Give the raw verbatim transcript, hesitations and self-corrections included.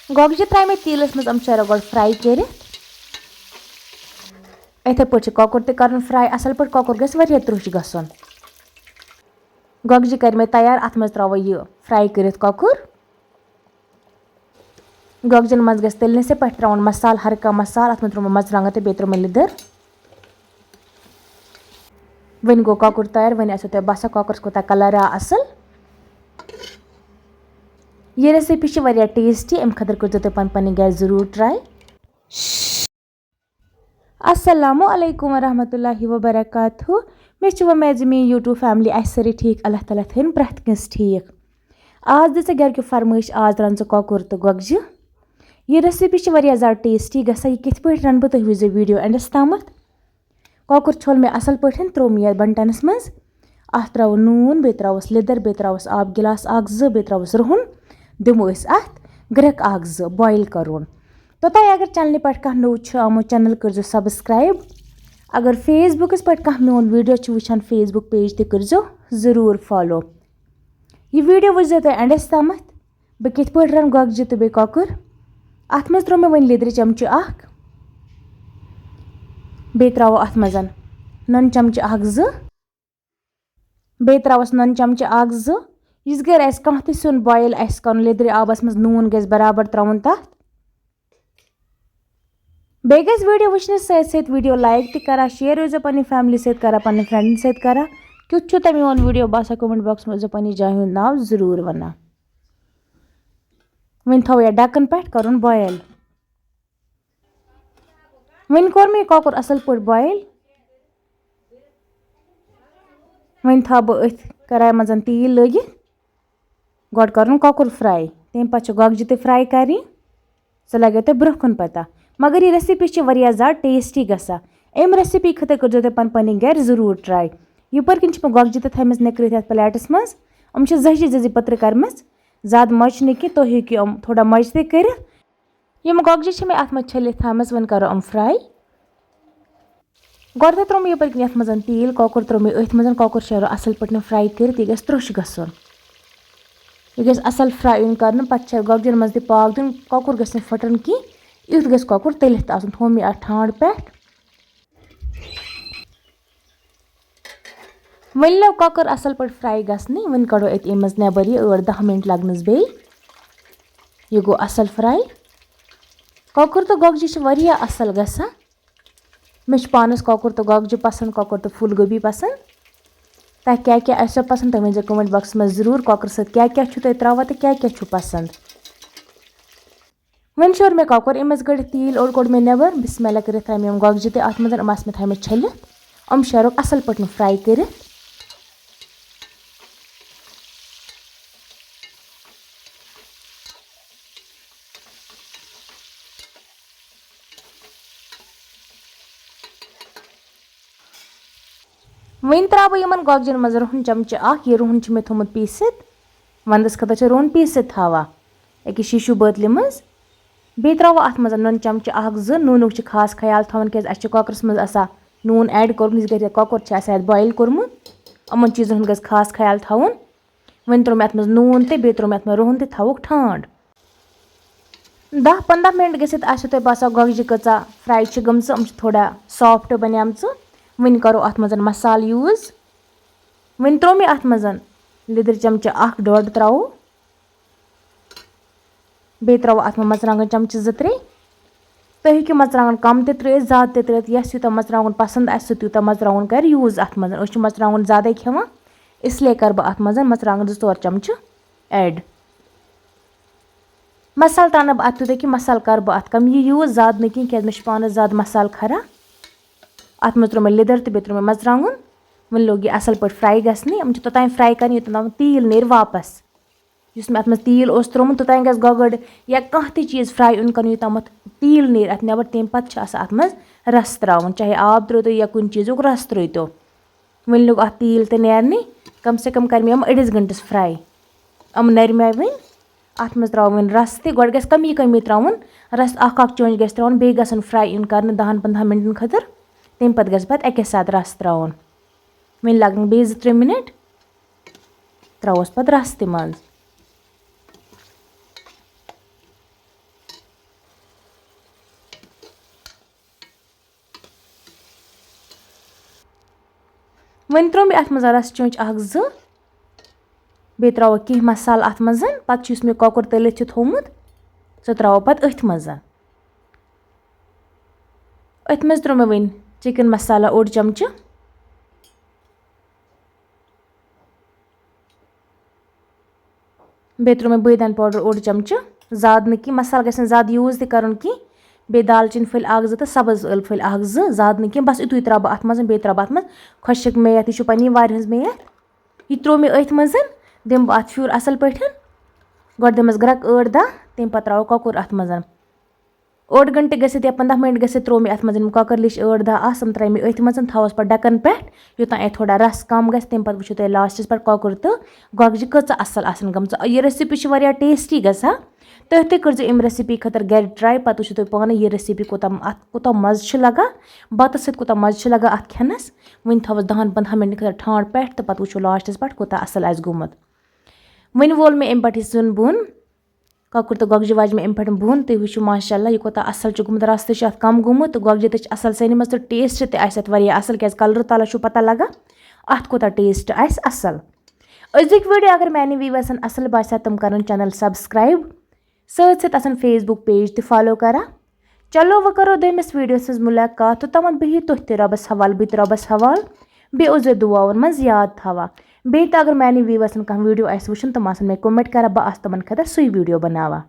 گۄگجہِ ترٛایہِ مےٚ تیٖلَس منٛز، یِم چھِ گۄڈٕ fry کٔرِتھ۔ یِتھَے پٲٹھۍ چھِ کۄکُر تہِ کَرُن fry اَصٕل پٲٹھۍ، کۄکُر گژھِ واریاہ ترٛوٚش گژھُن۔ گۄگجہِ کَرِ مےٚ تیار، اَتھ منٛز ترٛاوو یہِ fry کٔرِتھ کۄکُر۔ گۄگجن منٛز گژھِ تٔلنہِ سۭتۍ پٮ۪ٹھ ترٛاوُن مصالہٕ، ہر کانٛہہ مصالہٕ۔ اَتھ منٛز ترٛوو مےٚ مرژٕوانٛگن تہٕ بیٚیہِ ترٛوو مےٚ لیٚدٕر۔ وۄنۍ گوٚو کۄکُر تیار، وۄنۍ آسیو تۄہہِ باسان کۄکرَس کوٗتاہ colour آو اَصٕل۔ یہِ recipe چھِ واریاہ tasty، اَمہِ خٲطرٕ کٔرۍزیو تُہۍ پَنٕنۍ پَنٕنۍ گَرِ ضروٗر try۔ السلام علیکم ورحمۃ اللہ وبرکاتہ۔ مےٚ چھِ وۄمید زِ میٛٲنۍ YouTube family آسہِ سٲرٕے ٹھیٖک، اللہ تعالیٰ تھٲیِن پرٛٮ۪تھ کٲنٛسہِ ٹھیٖک۔ آز دِژ گَرِکیو فرمٲیش، آز رَن ژٕ کۄکُر تہٕ گۄگجہِ۔ یہِ recipe چھِ واریاہ زیادٕ tasty گژھان، یہِ کِتھ پٲٹھۍ رَنہٕ بہٕ، تُہۍ وٕچھزیو video endس تامَتھ۔ کۄکُر چھوٚل مےٚ اَصٕل پٲٹھۍ، ترٛوو مےٚ یَتھ بَنٹَنَس منٛز۔ اَتھ ترٛاوو نوٗن، بیٚیہِ ترٛاووس لیٚدٕر، بیٚیہِ ترٛاووس آب گِلاس اَکھ زٕ، بیٚیہِ ترٛاووس رُہُن۔ دِمو أسۍ اَتھ گرٛٮ۪کھ اَکھ زٕ، boil کَرُن۔ توٚتام اگر channelہِ پٮ۪ٹھ کانٛہہ نوٚو چھُ آمُت، channel کٔرۍزیو subscribe۔ اگر Facebookس پٮ۪ٹھ کانٛہہ میون video چھُ وٕچھان، Facebook page تہِ کٔرۍزیو ضروٗر follow۔ یہِ video وٕچھزیو تُہۍ endس تامَتھ، بہٕ کِتھ پٲٹھۍ رَنہٕ گۄگجہِ تہٕ بیٚیہِ کۄکُر۔ اَتھ منٛز ترٛوو مےٚ وۄنۍ لیٚدرِ چمچہٕ اَکھ، بیٚیہِ ترٛاوو اَتھ منٛز نُنہٕ چمچہٕ اَکھ زٕ۔ بیٚیہِ ترٛاوَس نُنہٕ چمچہٕ اَکھ زٕ۔ یِژ گرِ آسہِ کانٛہہ تہِ سیُن boil آسہِ کَرُن، لیٚدرِ آبَس منٛز نوٗن گژھِ برابر ترٛاوُن تَتھ۔ بیٚیہِ گژھِ video وٕچھنَس سۭتۍ سۭتۍ video like تہِ کَران، share ٲسۍزیو پنٛنہِ family سۭتۍ کَران، پنٛنٮ۪ن friendن سۭتۍ کَران۔ کیُتھ چھُو تۄہہِ میون video باسان، comment boxس منٛز ٲسۍزیو پنٛنہِ جایہِ ہُنٛد ناو ضروٗر وَنان۔ وۄنۍ تھاوو یَتھ ڈَکَن پٮ۪ٹھ کَرُن boil۔ وۄنۍ کوٚر مےٚ یہِ کۄکُر اَصٕل پٲٹھۍ boil۔ وۄنۍ تھاوٕ بہٕ أتھۍ کَرایہِ منٛز تیٖل لٲگِتھ۔ گۄڈٕ کَرُن کۄکُر fry، تَمہِ پَتہٕ چھِ گۄگجہِ تہِ fry کَرٕنۍ۔ سُہ لَگیو تۄہہِ برٛونٛہہ کُن پَتہ۔ مگر یہِ recipe چھِ واریاہ زیادٕ tasty گژھان۔ اَمہِ recipe خٲطرٕ کٔرۍزیو تُہۍ پَنٕنۍ پَنٕنۍ گَرِ ضروٗر try۔ یِپٲرۍ کِنۍ چھِ مےٚ گۄگجہِ تہِ تھٲیمٕژ نِکرِتھ یَتھ plateس منٛز۔ یِم چھِ زٔجہِ زٔجہِ پٔترٕ کَرِمَژ، زیادٕ مۄچہِ نہٕ کینٛہہ، تُہۍ ہیٚکِو یِم تھوڑا مۄچہِ تہِ کٔرِتھ۔ یِم گۄگجہِ چھِ مےٚ اَتھ منٛز چھٔلِتھ تھایمَژٕ، وۄنۍ کَرو یِم fry۔ گۄڈٕ تہِ ترٛوو مےٚ یَپٲرۍ کِنۍ یَتھ منٛز تیٖل، کۄکُر ترٛوو مےٚ أتھۍ منٛز، کۄکُر چھُ اَصٕل پٲٹھۍ fry کٔرِتھ، یہِ گژھِ ترٛوٚش گژھُن۔ یہِ گژھِ اَصٕل fry یُن کَرنہٕ، پَتہٕ چھِ گۄگجَن منٛز تہِ پاکھ دیُن، کۄکُر گژھِ نہٕ پھٕٹُن کینٛہہ، یُتھ گژھِ کۄکُر تٔلِتھ آسُن۔ تھوٚو مےٚ اَتھ ٹھانٛڈ پٮ۪ٹھ۔ وۄنۍ لوٚگ کۄکُر اَصٕل پٲٹھۍ fry گژھنہِ، وۄنۍ کَڑو أتۍ اَمہِ منٛز نٮ۪بَر یہِ، ٲٹھ دَہ مِنٹ لَگنَس بیٚیہِ۔ یہِ گوٚو اَصٕل fry۔ کۄکُر تہٕ گۄگجہِ چھِ واریاہ اَصٕل گژھان۔ مےٚ چھُ پانَس کۄکُر تہٕ گۄگجہِ پَسنٛد، کۄکُر تہٕ پھوٗل گوبی پَسنٛد۔ تۄہہِ کیٛاہ کیٛاہ آسیو پَسنٛد، تُہۍ ؤنۍزیو comment boxس منٛز ضروٗر، کۄکرٕ سۭتۍ کیٛاہ کیٛاہ چھُو تۄہہِ ترٛاوان تہٕ کیٛاہ کیٛاہ چھُو پَسنٛد۔ وۄنۍ شوٚر مےٚ کۄکُر، أمۍ منٛز کٔڑِتھ تیٖل، اوٚڑ کوٚڑ مےٚ نٮ۪بر، بِسمہِ اللہ کٔرِتھ تھایہِ مےٚ یِم گۄگجہِ تہِ اَتھ منٛز، یِم آسہٕ مےٚ تھایمَژٕ چھٔلِتھ، یِم شیرُکھ اَصٕل پٲٹھۍ fry کٔرِتھ۔ وۄنۍ ترٛاوٕ بہٕ یِمن گۄگجن منٛز رُہن چمچہٕ اکھ۔ یہِ رُہن چھُ مےٚ تھوٚومُت پیٖسِتھ۔ ونٛدس خٲطرٕ چھِ رُہن پیٖسِتھ تھاوان أکِس شیٖشوٗ بٲتلہِ منٛز۔ بیٚیہِ ترٛاوو اتھ منٛز نُنہٕ چمچہٕ اکھ زٕ۔ نوٗنُک چھُ خاص خیال تھاوُن، کیازِ اسہِ چھُ کۄکرس منٛز آسان نوٗن add کوٚرمُت، یُس گرِ کۄکُر چھُ آسان یتھ boil کوٚرمُت۔ یِمن چیٖزن ہُنٛد گژھِ خاص خیال تھاوُن۔ وۄنۍ ترٛوو مےٚ اَتھ منٛز نوٗن تہٕ بیٚیہِ ترٛوو مےٚ اَتھ منٛز رُہُن تہٕ تھاوُکھ ٹھانٛڈ۔ دَہ پنٛداہ مِنٹ گٔژھِتھ آسیو تۄہہِ باسان گۄگجہِ کۭژاہ fry چھِ گٔمژٕ، یِم چھِ تھوڑا soft بَنیمژٕ۔ وۄنۍ کَرو اَتھ منٛز مصالہٕ use۔ وۄنۍ ترٛوو مےٚ اَتھ منٛز لیٚدٕر چمچہٕ اَکھ ڈۄڈ ترٛاوو۔ بیٚیہِ ترٛاوو اَتھ منٛز مرژٕوانٛگن چمچہٕ زٕ ترٛےٚ۔ تُہۍ ہیٚکِو مرژٕوانٛگن کم تہِ ترٛٲوِتھ، زیادٕ تہِ ترٛٲوِتھ، یَس یوٗتاہ مرژٕوانٛگن پسنٛد آسہِ، سُہ تیوٗتاہ مرژٕوانٛگن کَرِ use اَتھ منٛز۔ أسۍ چھِ مرژٕوانٛگن زیادَے کھٮ۪وان، اس لیے کَرٕ بہٕ اَتھ منٛز مرژٕوانٛگن زٕ ژور چمچہٕ add۔ مسالہٕ ترٛاونہٕ بہٕ اَتھ تیوٗتاہ کینٛہہ، مسالہٕ کَرٕ بہٕ اَتھ کم۔ یہِ use زیادٕ نہٕ کینٛہہ، کیٛازِ مےٚ چھُ پانَس زیادٕ مسالہٕ کھران۔ اَتھ منٛز ترٛوو مےٚ لیٚدٕر تہٕ بیٚیہِ ترٛوو مےٚ مرژٕوانٛگن۔ وۄنۍ لوٚگ یہِ اَصٕل پٲٹھۍ fry گژھنہِ۔ یِم چھِ توٚتام fry کَرٕنۍ، یوٚتام تیٖل نیرِ واپَس۔ یُس مےٚ اَتھ منٛز تیٖل اوس ترٛوومُت، توٚتام گژھِ گۄگٕڑ یا کانٛہہ تہِ چیٖز fry یُن کَرُن، یوٚتام اَتھ تیٖل نیرِ اَتھ نٮ۪بر۔ تَمہِ پَتہٕ چھِ آسان اَتھ منٛز رَس ترٛاوُن، چاہے آب ترٛٲوتو یا کُنہِ چیٖزُک رَس ترٛٲوتو۔ وۄنۍ لوٚگ اَتھ تیٖل تہِ نیرنہِ، کم سے کم کَرِ مےٚ یِم أڑِس گھنٹَس fry۔ یِم نَرِ مےٚ وۄنۍ۔ اَتھ منٛز ترٛاوو وۄنۍ رَس تہِ، گۄڈٕ گژھِ کَمی کَمی ترٛاوُن۔ رَس اَکھ اَکھ چونٛچہِ گژھِ ترٛاوُن، بیٚیہِ گژھن fry یُن کَرنہٕ دَہَن پنٛدہَن مِنٹَن خٲطرٕ۔ تَمہِ پَتہٕ گژھِ پَتہٕ اَکے ساتہٕ رَس ترٛاوُن۔ وۄنۍ لَگَن بیٚیہِ زٕ ترٛےٚ مِنَٹ، ترٛاووس پَتہٕ رَس تہِ منٛز۔ وۄنۍ ترٛوو مےٚ اَتھ منٛز رَس چونٛچہِ اَکھ زٕ، بیٚیہِ ترٛاوو کینٛہہ مصالہٕ اَتھ منٛز۔ پَتہٕ چھُ یُس مےٚ کۄکُر تٔلِتھ چھُ تھوٚومُت، سُہ ترٛاوو پَتہٕ أتھۍ منٛز۔ أتھۍ منٛز ترٛوو مےٚ وۄنۍ chicken مصالہ اوٚڑ چمچہٕ۔ بیٚیہِ ترٛوو مےٚ بٲدیان powder اوٚڑ چمچہٕ، زیادٕ نہٕ کینٛہہ، مصالہٕ گژھِ نہٕ زیادٕ use تہِ کَرُن کینٛہہ۔ بیٚیہِ دالچیٖن پھٔلۍ اَکھ زٕ تہٕ سبٕز ٲلہٕ پھٔلۍ اَکھ زٕ، زیادٕ نہٕ کینٛہہ، بَس یُتُے ترٛاوٕ بہٕ اَتھ منٛز۔ بیٚیہِ ترٛاوٕ بہٕ اَتھ منٛز خۄشِک میتھ، یہِ چھُ پنٛنی وارِ ہٕنٛز میتھ۔ یہِ ترٛوو مےٚ أتھۍ منٛز، دِمہٕ بہٕ اَتھ پھیُر اَصٕل پٲٹھۍ۔ گۄڈٕ دِمَس گرٛٮ۪کہٕ ٲٹھ دَہ، تَمہِ پَتہٕ ترٛاوو کۄکُر اَتھ منٛز۔ اوٚڑ گھنٹہٕ گٔژھِتھ یا پنٛداہ مِنٹ گٔژھِتھ ترٛوو مےٚ اَتھ منٛز یِم کۄکَر لیٚجہِ ٲٹھ دَہ آسہٕ، ترٛٲے مےٚ أتھۍ منٛز، تھاوَس پَتہٕ ڈَکَن پٮ۪ٹھ، یوٚتام اَتہِ تھوڑا رَس کَم گژھِ، تَمہِ پَتہٕ وٕچھِو تُہۍ لاسٹَس پٮ۪ٹھ کۄکُر تہٕ گۄگجہِ کۭژاہ اَصٕل آسَن گٔمژٕ۔ یہِ recipe چھِ واریاہ tasty گژھان۔ تُہۍ تہِ کٔرۍزیو اَمہِ recipe خٲطرٕ گَرِ try، پَتہٕ وٕچھِو تُہۍ پانہٕ یہِ recipe کوٗتاہ اَتھ کوٗتاہ مَزٕ چھُ لَگان، بَتَس سۭتۍ کوٗتاہ مَزٕ چھُ لَگان اَتھ کھٮ۪نَس۔ وٕنہِ تھاوَس دَہَن پنٛداہَن مِنٹَن خٲطرٕ ٹھانٛڈ پٮ۪ٹھ تہٕ پَتہٕ وٕچھو لاسٹَس پٮ۪ٹھ کوٗتاہ اَصٕل آسہِ گوٚمُت۔ وۄنۍ وول مےٚ اَمہِ پٮ۪ٹھ یہِ سیُن بۄن۔ کۄکُر تہٕ گۄگجہِ واجہِ مےٚ اَمہِ پٮ۪ٹھ بۄن۔ تُہۍ وٕچھِو ماشاء اللہ یہِ کوٗتاہ اَصٕل چھُ گوٚمُت، رَس تہِ چھُ اَتھ کَم گوٚمُت تہٕ گۄگجہِ تہِ چھِ اَصٕل سیٚنہِ منٛز تہٕ taste تہِ آسہِ اَتھ واریاہ اَصٕل، کیٛازِ colour تَلَس چھُو پَتہ لَگان اَتھ کوٗتاہ taste آسہِ اَصٕل۔ أزِکۍ video اگر میٛانٮ۪ن viewersن اَصٕل باسہِ ہا، تِم کَرَن channel subscribe، سۭتۍ سۭتۍ آسَن Facebook page تہِ follow کَران۔ چلو وۄنۍ کَرو دوٚیمِس videoس منٛز مُلاقات، توٚتامَتھ بِہِو تُہۍ تہِ رۄبَس حوالہٕ، بہٕ تہِ رۄبَس حوالہٕ۔ بیٚیہِ اوس زِ دُعاوَن منٛز یاد تھاوان۔ بیٚیہِ تہِ اگر میٛانٮ۪ن viewersن کانٛہہ video آسہِ وٕچھُن، تِم آسَن مےٚ comment کَران، بہٕ آسہٕ تِمَن خٲطرٕ سُے video بَناوان۔